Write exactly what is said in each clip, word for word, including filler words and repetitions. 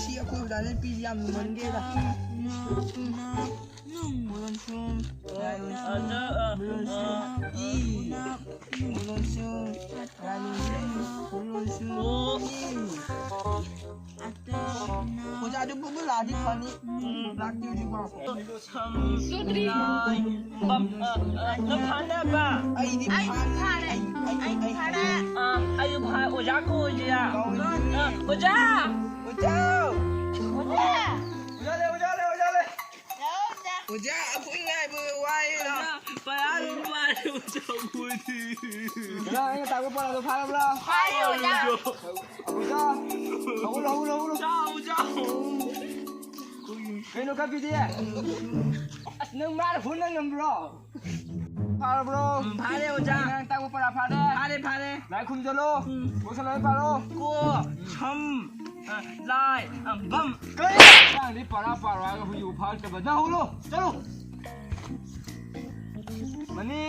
ꯁꯤ ꯑꯩꯈꯣꯏ ꯑꯣꯖꯥꯅ ꯄꯤꯔꯤ ꯌꯥꯝ ꯂꯨꯃꯟꯈ꯭ꯔꯦꯗ꯫ ꯕꯣꯂꯣꯟꯁꯨꯝ, ꯂꯥꯏꯂꯣꯟꯁꯨꯝ, ꯕꯣꯂꯣꯟꯁꯨꯝ, ꯏ, ꯕꯣꯂꯣꯟꯁꯨꯝ, ꯂꯥꯏꯂꯣꯟꯁꯨꯝ, ꯕꯣꯂꯣꯟꯁꯨꯝ, ꯏ꯫ ꯑꯣꯖꯥꯗꯨ ꯄꯨꯡ ꯂꯥꯛꯑꯗꯤ ꯐꯅꯤ꯫ ꯂꯥꯛꯇꯦ ꯍꯧꯖꯤꯛꯐꯥꯎ꯫ ꯁꯨꯗ꯭ꯔꯤ꯫ ꯂꯥꯏ, ꯕꯝ, ꯑ, ꯑ, ꯅꯪ ꯐꯥꯅꯕ꯫ ꯑꯩꯗꯤ ꯑꯩ ꯐꯥ-, ꯐꯥꯔꯦ꯫ ꯑꯩ, ꯑꯩ, ꯑꯩ, ꯑꯩ ꯑꯩ ꯐꯥꯔꯦ꯫ ꯑ, ꯑꯩꯁꯨ ꯐꯥ-, ꯑꯣꯖꯥ ꯀꯧꯔꯁꯤꯔꯥ? ꯀꯧꯔꯁꯤ꯫ ꯑ, ꯑꯣꯖꯥ! ꯑꯣꯖꯥ! ꯑꯣꯖꯥ! ꯑꯣꯖꯥ ꯂꯩ, ꯑꯣꯖꯥ ꯂꯩ, ꯑꯣꯖꯥ ꯂꯩ꯫ ꯑꯣꯖꯥ, ꯑꯩꯈꯣꯏ ꯉꯥꯏꯕ ꯋꯥꯏꯌꯦ꯫ ꯑꯣꯖꯥ, ꯄꯔꯥ ꯑꯗꯨꯝ ꯄꯥꯔꯦ, ꯑꯣꯖꯥ, ꯑꯩꯈꯣꯏꯗꯤ꯫ ꯑꯣꯖꯥ, ꯑꯩꯅ ꯇꯥꯛꯄ ꯄꯔꯥꯗꯣ ꯐꯥꯔꯕ꯭ꯔꯥ? ꯐꯥꯔꯦ, ꯑꯣꯖꯥ꯫ ꯑꯣꯖꯥ, ꯍꯧꯒꯠꯂꯣ, ꯍꯧꯒꯠꯂꯣ, ꯍꯧꯒꯠꯂꯣ꯫ ꯆꯥꯎ, ꯆꯥꯎ꯫ ꯀꯩꯅꯣ ꯀꯞꯄꯤꯗꯤ? ꯑꯁ, ꯅꯪ ꯃꯥꯅ ꯍꯨꯟꯅ ꯉꯝꯕ꯭ꯔꯣ? ꯐꯥꯔꯕ꯭ꯔꯣ? ꯎꯝ, ꯐꯥꯔꯦ, ꯑꯣꯖꯥ꯫ ꯅꯪ ꯇꯥꯛꯄ ꯄꯔꯥ ꯐꯥꯔꯦ? ꯐꯥꯔꯦ, ꯐꯥꯔꯦ꯫ ꯂꯥꯏ ꯈꯨꯝꯖꯜꯂꯣ꯫ ꯎꯝ꯫ ꯀꯣꯛ ꯁꯝ ꯂꯣꯏ ꯄꯥꯔꯣ꯫ ꯀꯣ, ꯁꯝ, ꯑ, ꯂꯥꯏ, ꯑ, ꯕꯝ꯫ ꯀꯔꯤ? ꯑꯉꯥꯡꯗꯤ ꯄꯔꯥ ꯄꯥꯔꯣ ꯍꯥꯏꯔꯒ ꯍꯧꯖꯤꯛ ꯐꯥꯔꯛꯇꯕ꯫ ꯅꯪ ꯍꯧꯒꯠꯂꯣ꯫ ꯆꯠꯂꯣ꯫ ꯃꯅꯤ꯫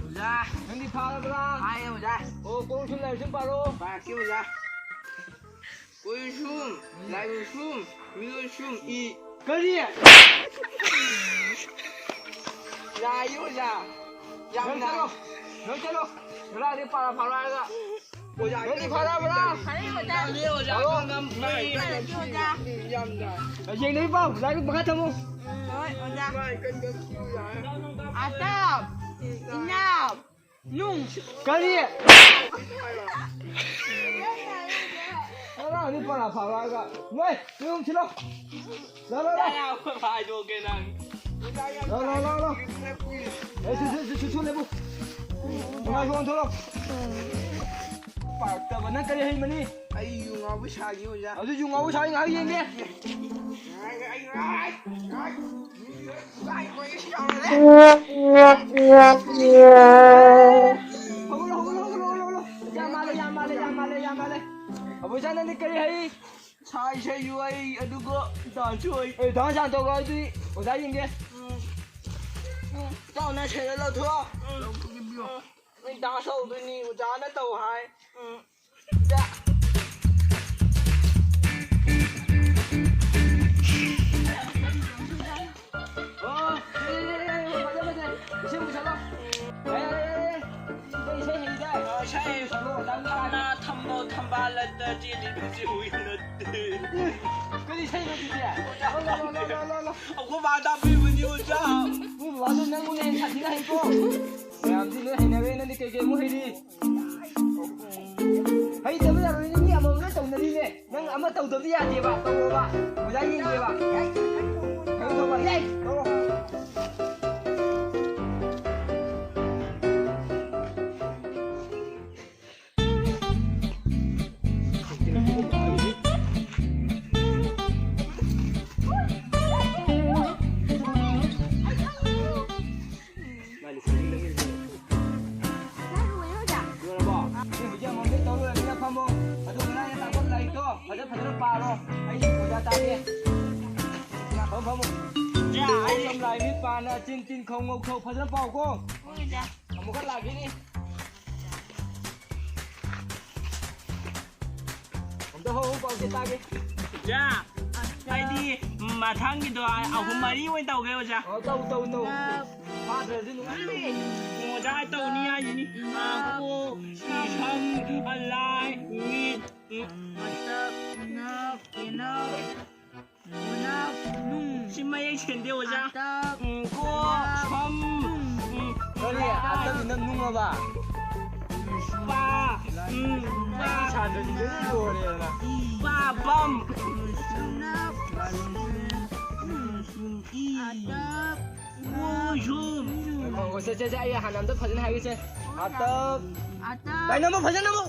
ꯑꯣꯖꯥ꯫ ꯅꯪꯗꯤ ꯐꯥꯔꯕ꯭ꯔꯥ? ꯐꯥꯔꯦ, ꯑꯣꯖꯥ꯫ ꯑꯣ, ꯀꯣꯛ ꯁꯝ ꯂꯥꯏ ꯁꯝ ꯄꯥꯔꯣ꯫ ꯄꯥꯔꯛꯀꯦ, ꯑꯣꯖꯥ꯫ ꯀꯣꯏꯁꯨꯝ, ꯂꯥꯏꯁꯨꯝ, ꯃꯤꯑꯣꯏꯁꯨꯝ, ꯏ꯫ ꯀꯔꯤ? ꯌꯥꯏꯌꯦ, ꯑꯣꯖꯥ꯫ ꯌꯥꯝ ꯅꯪ ꯆꯠꯂꯣ꯫ ꯅꯥꯏ꯫ ꯅꯪ ꯆꯠꯂꯣ꯫ ꯉꯔꯥꯡꯗꯤ ꯄꯥꯔꯥ ꯐꯥꯔꯥ ꯍꯥꯏꯔꯒ꯫ ꯑꯣꯖꯥ, ꯅꯪꯗꯤ ꯐꯥꯔꯕ꯭ꯔꯥ? ꯐꯔꯦ, ꯑꯣꯖꯥ꯫ ꯇꯜꯂꯦ, ꯑꯣꯖꯥ꯫ ꯐꯔꯣ꯫ ꯉꯝ-, ꯉꯝ-, ꯐꯔꯦ, ꯑꯣꯖꯥ꯫ ꯌꯥꯝ ꯅꯥꯏ꯫ ꯌꯦꯡꯗꯕꯤ ꯄꯥꯎ꯫ ꯂꯥꯏꯔꯤꯛ ꯃꯈꯥ ꯊꯝꯃꯨ꯫ ꯎꯝ, ꯍꯣꯏ, ꯑꯣꯖꯥ꯫ ꯃꯥꯏ ꯀꯟ ꯀꯟ ꯐꯨ ꯌꯥꯏ꯫ ꯑꯇꯞ, ꯏꯅꯥꯎ, ꯅꯨꯡ꯫ ꯀꯔꯤ? ꯉꯔꯥꯡꯗꯤ ꯄꯔꯥ ꯐꯥꯔꯥ ꯍꯥꯏꯔꯒ꯫ ꯅꯣꯏ, ꯌꯨꯝ ꯊꯤꯜꯂꯣ꯫ ꯂꯥꯎ, ꯂꯥꯎ, ꯂꯥꯎ꯫ ꯌꯥ, ꯌꯥ, ꯍꯥꯏꯗꯣꯛꯀꯦ ꯅꯪ꯫ ꯂꯥꯎ, ꯂꯥꯎ, ꯂꯥꯎ, ꯂꯥꯎ꯫ ꯑꯦ, ꯁꯨ, ꯁꯨ, ꯁꯨ, ꯁꯨ, ꯁꯨ, ꯂꯦꯞꯄꯨ꯫ ꯅꯨꯡꯉꯥꯏ ꯊꯣꯛꯑꯣ, ꯊꯣꯛꯂꯛꯑꯣ꯫ ꯄꯥꯛꯇꯕ, ꯅꯪ ꯀꯔꯤ ꯍꯩ ꯃꯅꯤ? ꯑꯩ ꯌꯨ ꯉꯥꯎꯕ ꯁꯥꯒꯦ, ꯑꯣꯖꯥ꯫ ꯑꯗꯨ ꯌꯨ ꯉꯥꯎꯕ ꯁꯥꯒꯦ, ꯉꯥꯏꯍꯥꯛ ꯌꯦꯡꯒꯦ꯫ ꯉꯥꯏ, ꯉꯥꯏ, ꯉꯥꯏ, ꯉꯥꯏ꯫ ꯌꯨ ꯉꯥꯏ, ꯉꯥꯏ, ꯉꯥꯏ꯫ ꯍꯧꯒꯠꯂꯣ, ꯍꯧꯒꯠꯂꯣ, ꯍꯧꯒꯠꯂꯣ, ꯍꯧꯒꯠꯂꯣ, ꯍꯧꯒꯠꯂꯣ꯫ ꯌꯥꯝ ꯃꯥꯜꯂꯦ, ꯌꯥꯝ ꯃꯥꯜꯂꯦ, ꯌꯥꯝ ꯃꯥꯜꯂꯦ, ꯌꯥꯝ ꯃꯥꯜꯂꯦ꯫ ꯑꯕꯣꯏꯆꯥ, ꯅꯪꯗꯤ ꯀꯔꯤ ꯍꯩ? ꯁꯥ ꯏꯁꯩꯁꯨ ꯍꯩ, ꯑꯗꯨꯒ ꯗꯥꯟꯁꯁꯨ ꯍꯩ꯫ ꯑꯦ, ꯗꯥꯟꯁ ꯍꯥꯟꯅ ꯇꯧꯔꯣ, ꯑꯗꯨꯗꯤ ꯑꯣꯖꯥ ꯌꯦꯡꯒꯦ꯫ ꯎꯝ꯫ ꯎꯝ, ꯏꯇꯥꯎ, ꯅꯪ ꯁꯦꯟꯗꯜ ꯂꯧꯊꯣꯛꯑꯣ꯫ ꯎꯝ꯫ ꯅꯣꯏ ꯗꯥꯟꯁ ꯇꯧꯗꯣꯏꯅꯤ, ꯑꯣꯖꯥꯅ ꯇꯧ ꯍꯥꯏ꯫ ꯎꯝ꯫ ꯏꯇꯥ-, ꯆꯦꯜꯂꯤꯕꯁꯤ ꯍꯨꯏ ꯅꯠꯇꯦ꯫ ꯀꯔꯤ ꯏꯁꯩꯅꯣ ꯑꯗꯨꯗꯤ? ꯂꯥꯎ, ꯂꯥꯎ, ꯂꯥꯎ, ꯂꯥꯎ, ꯂꯥꯎ, ꯂꯥꯎ꯫ ꯑꯩꯈꯣꯏ ꯃꯥ ꯇꯥꯛꯄꯤꯕꯅꯤ ꯑꯣꯖꯥ꯫ ꯅꯣꯏ ꯕꯕꯥꯗꯣ ꯅꯪꯕꯨꯅ ꯍꯦꯟꯅ ꯁꯥꯊꯤꯅ ꯍꯩꯀꯣ꯫ ꯃꯌꯥꯝꯗꯤ ꯂꯣꯏ ꯍꯩꯅꯔꯦ, ꯅꯪꯗꯤ ꯀꯩꯀꯩ ꯑꯃꯨꯛ ꯍꯩꯔꯤ? ꯍꯩꯇꯕ ꯌꯥꯔꯣꯏꯅꯦ, ꯃꯤ ꯑꯃꯃꯝ ꯂꯣꯏ ꯇꯧꯅꯔꯤꯅꯦ꯫ ꯅꯪ ꯑꯃ ꯇꯧꯗꯕꯗꯤ ꯌꯥꯗꯦꯕ, ꯇꯧꯑꯣꯕ꯫ ꯑꯣꯖꯥ ꯌꯦꯡꯒꯦꯕ꯫ ꯇꯧꯔꯣ, ꯇꯧꯔꯣ꯫ ꯌꯥꯏ, ꯇꯧꯔꯣ꯫ ꯂꯣꯏꯔꯕꯣ? ꯅꯪ ꯍꯧꯖꯤꯛ ꯑꯃꯃꯝꯗꯤ ꯇꯧ ꯂꯣꯏꯔꯕꯅꯤꯅ ꯐꯝꯃꯣ꯫ ꯑꯗꯨꯒ ꯅꯪ ꯑꯩꯅ ꯇꯥꯛꯄ ꯂꯥꯏꯔꯤꯛꯇꯣ ꯐꯖ ꯐꯖꯅ ꯄꯥꯔꯣ꯫ ꯑꯩ ꯑꯣꯖꯥ ꯇꯥꯛꯑꯒꯦ꯫ ꯐꯝꯃꯣ, ꯐꯝꯃꯣ꯫ ꯑꯣꯖꯥ, ꯑꯩ ꯁꯝ ꯂꯥꯏ ꯃꯤꯠ ꯄꯥꯅ ꯆꯤꯟ ꯇꯤꯟ ꯈꯧ ꯉꯧ ꯈꯧ ꯐꯖꯅ ꯄꯥꯎꯀꯣ꯫ ꯍꯣꯏ, ꯑꯣꯖꯥ꯫ ꯑꯃꯨꯛꯀ ꯂꯥꯛꯈꯤꯅꯤ꯫ ꯑꯝꯇ ꯍꯧ, ꯍꯧ, ꯄꯥꯎꯁꯦ ꯇꯥꯒꯦ꯫ ꯑꯣꯖꯥ, ꯑꯩꯗꯤ ꯃꯊꯪꯒꯤꯗꯣ ꯑꯍꯨꯝ ꯃꯔꯤ ꯑꯣꯏꯅ ꯇꯧꯒꯦ, ꯑꯣꯖꯥ꯫ ꯑꯣ, ꯇꯧ, ꯇꯧ, ꯇꯧ꯫ ꯐꯥꯗ꯭ꯔꯗꯤ ꯅꯨꯡꯉꯥꯏꯔꯣꯏ꯫ ꯑꯣꯖꯥ, ꯇꯧꯅꯤ ꯍꯥꯏꯁꯤꯅꯤ꯫ ꯑ, ꯀꯣꯛ, ꯁꯝ, ꯂꯥꯏ, ꯃꯤꯠ, ꯎꯝ꯫ ꯃꯇꯞ, ꯅꯞ, ꯌꯦꯅꯞ꯫ ꯎꯅꯞ, ꯅꯨꯡ꯫ ꯁꯤ ꯃꯌꯦꯛ ꯁꯦꯡꯗꯦ, ꯑꯣꯖꯥ꯫ ꯑꯇꯞ, ꯎꯝ, ꯀꯣ, ꯎꯅꯞ, ꯁꯝ, ꯅꯨꯡ꯫ ꯎꯝ, ꯀꯔꯤ? ꯑꯇꯞ ꯏꯅꯞ ꯅꯨꯡ ꯑꯕ? ꯄꯥ, ꯎꯝ, ꯄꯥ꯫ ꯑꯩ ꯁꯥꯇ꯭ꯔꯁꯤꯡꯗꯨꯗꯤ ꯂꯣꯏꯔꯦꯗꯅ꯫ ꯄꯥ, ꯄꯝ꯫ ꯎꯅꯞ, ꯎꯝ, ꯏ꯫ ꯑꯇꯞ, ꯎꯅꯞ꯫ ꯎꯁꯨꯝ꯫ ꯉꯥꯏꯈꯣ, ꯁꯦ, ꯁꯦ, ꯁꯦ, ꯑꯩ ꯍꯥꯟꯅ ꯑꯝꯇ ꯐꯖꯅ ꯍꯥꯏꯒꯦꯁꯦ꯫ ꯑꯇꯞ꯫ ꯑꯇꯞ꯫ ꯂꯥꯏ ꯅꯝꯃꯣ, ꯐꯖꯅ ꯅꯝꯃꯣ꯫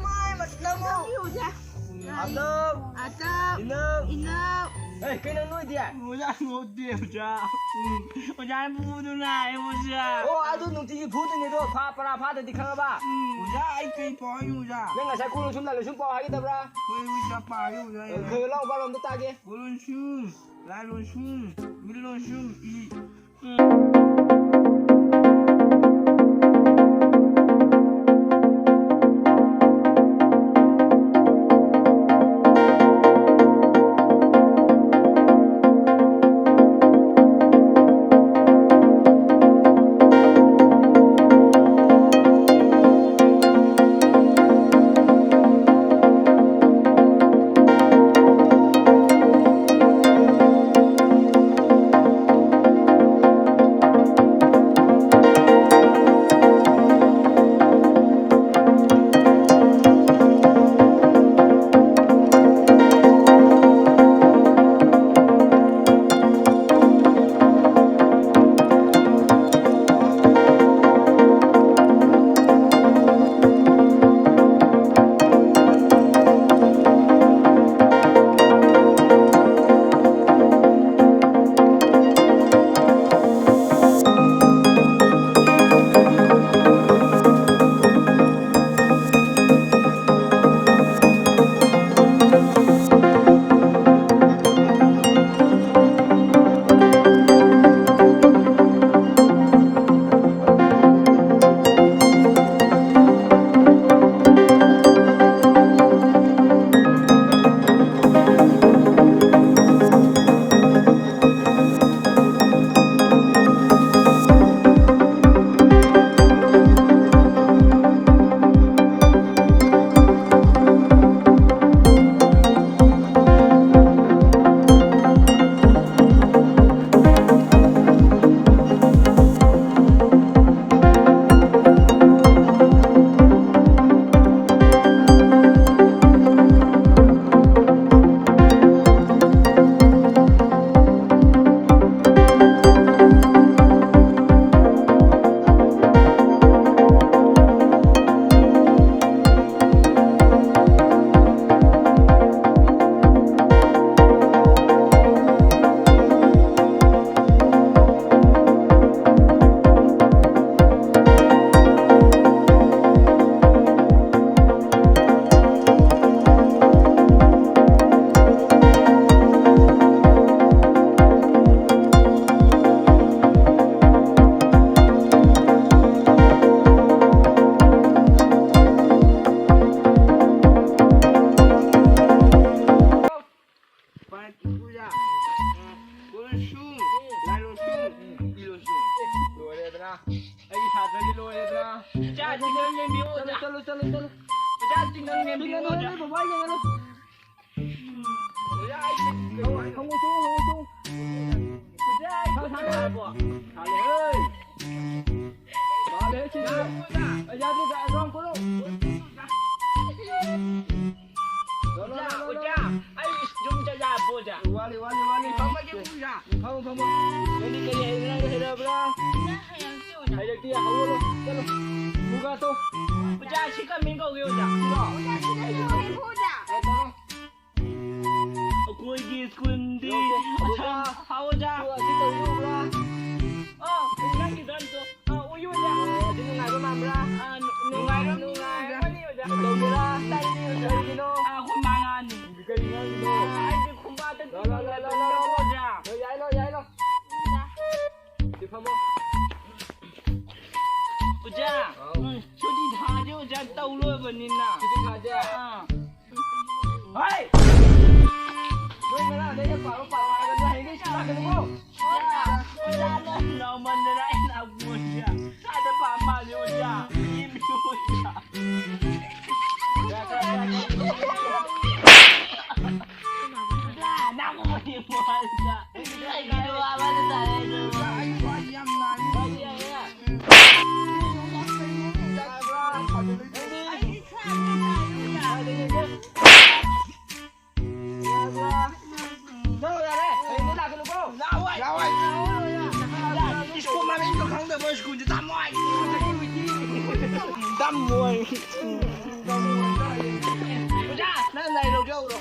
ꯃꯥꯏ ꯃꯠ-, ꯅꯝꯃꯣ꯫ ꯅꯝꯕꯤꯌꯨ, ꯑꯣꯖꯥ꯫ ꯑꯇꯞ꯫ ꯑꯇꯞ꯫ ꯏꯅꯞ꯫ ꯏꯅꯞ꯫ ꯑꯦ, ꯀꯩꯅꯣ ꯅꯣꯏꯗꯤ? ꯑꯣꯖꯥ, ꯅꯣꯏꯗꯤ, ꯑꯣꯖꯥ꯫ ꯎꯝ, ꯑꯣꯖꯥꯅ ꯐꯨꯗꯨꯅ ꯂꯥꯛꯑꯦ, ꯑꯣꯖꯥ꯫ ꯑꯣ, ꯑꯗꯨ ꯅꯨꯡꯇꯤꯒꯤ ꯐꯨꯗꯣꯏꯅꯦ ꯑꯗꯣ, ꯐꯥ-, ꯄꯔꯥ ꯐꯥꯗ꯭ꯔꯗꯤ ꯈꯪꯉꯕ? ꯎꯝ꯫ ꯑꯣꯖꯥ, ꯑꯩ ꯀꯩ ꯄꯥꯎ ꯍꯥꯏꯅꯣ, ꯑꯣꯖꯥ? ꯅꯪ ꯉꯁꯥꯏ ꯀꯣꯂꯣꯝ ꯁꯨꯝ ꯂꯥꯏ ꯂꯣꯏꯁꯨꯝ ꯄꯥꯎ ꯍꯥꯏꯒꯗꯕ꯭ꯔꯥ? ꯍꯣꯏ, ꯑꯣꯖꯥ, ꯄꯥꯒꯦ, ꯑꯣꯖꯥ, ꯑꯦ, ꯌꯥꯔꯦ꯫ ꯈꯔ ꯂꯥꯎ, ꯄꯥꯔꯣ ꯑꯝꯇ ꯇꯥꯒꯦ꯫ ꯀꯣꯂꯣꯝ ꯁꯨꯝ, ꯂꯥꯏ ꯂꯣꯏꯁꯨꯝ, ꯃꯤꯠ ꯂꯣꯏꯁꯨꯝ, ꯏ꯫ ꯆꯠꯂꯣ꯫ ꯑꯣꯖꯥ, ꯆꯤꯡꯒꯪ ꯅꯦꯝꯕꯤꯌꯨ, ꯆꯤꯡꯒꯪ ꯑꯣꯖꯥ꯫ ꯅꯦꯝꯕꯤꯌꯨ, ꯕꯕꯥ, ꯌꯦꯡꯉꯅꯨ꯫ ꯑꯣꯖꯥ, ꯑꯩ ꯍꯪꯉꯨ ꯆꯣ, ꯍꯪꯉꯨ ꯆꯣ꯫ ꯑꯣꯖꯥ, ꯑꯩ ꯈꯨꯠ ꯁꯥ ꯁꯥꯔꯕꯣ? ꯁꯥꯔꯦ, ꯍꯩ꯫ ꯁꯥꯔꯦ, ꯁꯤꯗꯤ꯫ ꯑꯣꯖꯥ, ꯑꯣꯖꯥ, ꯑꯗꯨꯗ ꯑꯗꯨꯝ ꯀꯣꯠꯂꯣ꯫ ꯑꯣꯖꯥ, ꯑꯣꯖꯥ, ꯑꯩ ꯌꯨꯝ ꯆꯠ ꯌꯥꯔꯕꯣ, ꯑꯣꯖꯥ? ꯋꯥꯠꯂꯤ, ꯋꯥꯠꯂꯤ, ꯋꯥꯠꯂꯤ꯫ ꯐꯝꯃꯒꯦ, ꯑꯣꯖꯥ꯫ ꯐꯝꯃꯣ, ꯐꯝꯃꯣ꯫ ꯅꯪꯗꯤ ꯀꯔꯤ ꯍꯩꯕ꯭ꯔꯥ, ꯍꯩꯔꯕ꯭ꯔꯥ? ꯍꯩꯔꯛꯇꯦ, ꯍꯧꯒꯠꯂꯣ, ꯆꯠꯂꯣ꯫ ꯈꯨꯒꯥ ꯇꯣ꯫ ꯑꯣꯖꯥ, ꯁꯤ ꯀꯃꯥꯏꯅ ꯀꯧꯒꯦ, ꯑꯣꯖꯥ? ꯁꯤꯔꯣ? ꯑꯣꯖꯥ, ꯁꯤ ꯀꯃꯥꯏꯅ ꯀꯧꯒꯦ, ꯑꯣꯖꯥ? ꯑꯦ, ꯇꯧꯔꯣ꯫ ꯑꯩꯈꯣꯏꯒꯤ ꯁ꯭ꯀꯨꯜꯗꯤ ꯑꯣꯖꯥ, ꯑꯁꯥ-, ꯍꯥꯎ, ꯑꯣꯖꯥ꯫ ꯁꯤ ꯇꯧꯕꯤꯌꯨ, ꯑꯣꯖꯥ꯫ ꯑ, ꯅꯪꯒꯤ ꯗꯟꯗꯣ꯫ ꯑ, ꯎꯌꯨ, ꯑꯣꯖꯥ꯫ ꯑ, ꯑꯗꯨ ꯅꯨꯡꯉꯥꯏꯕ ꯃꯥꯟꯕ꯭ꯔꯥ? ꯑ, ꯅꯨ-, ꯅꯨꯡꯉꯥꯏꯔꯝꯅꯤ, ꯅꯨꯡꯉꯥꯏꯔꯝꯅꯤ, ꯑꯣꯖꯥ꯫ ꯇꯧꯒꯦꯔꯥ? ꯇꯧꯒꯦꯔꯥ? ꯀꯔꯤꯒꯤꯅꯣ? ꯑ, ꯑꯩꯈꯣꯏ ꯃꯉꯥꯅꯤ꯫ ꯀꯔꯤ ꯉꯥꯡꯉꯤꯅꯣ? ꯑ, ꯑꯩꯗꯤ ꯈꯣꯡꯕꯥꯟꯗ ꯂꯥꯎ, ꯂꯥꯎ, ꯂꯥꯎ, ꯂꯥꯎ, ꯂꯥꯎ, ꯂꯥꯎ꯫ ꯑꯣꯖꯥ꯫ ꯂꯣꯏ ꯌꯥꯏ, ꯂꯣꯏ ꯌꯥꯏ, ꯂꯣꯏ꯫ ꯁꯤ ꯐꯝꯃꯣ꯫ ꯑꯣꯖꯥ, ꯍꯥꯎ꯫ ꯎꯝ, ꯁꯨꯇꯤ ꯊꯥꯁꯦ ꯑꯣꯖꯥ ꯇꯧ ꯂꯣꯏꯕꯅꯤꯅ꯫ ꯁꯨꯇꯤ ꯊꯥꯁꯦ? ꯑꯥ꯫ ꯍꯣꯏ! ꯅꯣꯏ ꯉꯔꯥꯡꯗꯩ ꯑꯩꯅ ꯄꯥꯔꯣ, ꯄꯥꯔꯣ ꯍꯥꯏꯔꯒ ꯅꯣꯏ ꯍꯌꯦꯡꯗꯩ ꯁꯨꯇꯤ ꯂꯥꯛꯀꯅꯨꯀꯣ꯫ ꯑꯣꯖꯥ, ꯑꯣꯖꯥ, ꯅꯣꯏ ꯂꯥꯎꯃꯟꯗꯅ ꯑꯩ ꯂꯥꯛꯄ ꯑꯣꯖꯥ꯫ ꯀꯥꯏꯗ ꯄꯥ ꯃꯥꯜꯂꯦ ꯑꯣꯖꯥ? ꯌꯦꯡꯕꯤꯌꯨ ꯑꯣꯖꯥ꯫ ꯁ꯭ꯀꯨꯜ ꯃꯃꯤꯡꯗꯣ ꯈꯪꯗꯕ ꯁ꯭ꯀꯨꯜꯁꯦ ꯇꯝꯃꯣꯏ꯫ ꯇꯝꯃꯣꯏ꯫ ꯑꯣꯖꯥ, ꯅꯪ ꯂꯥꯏꯔꯤꯛ ꯂꯧꯒꯦ ꯍꯧꯔꯣ꯫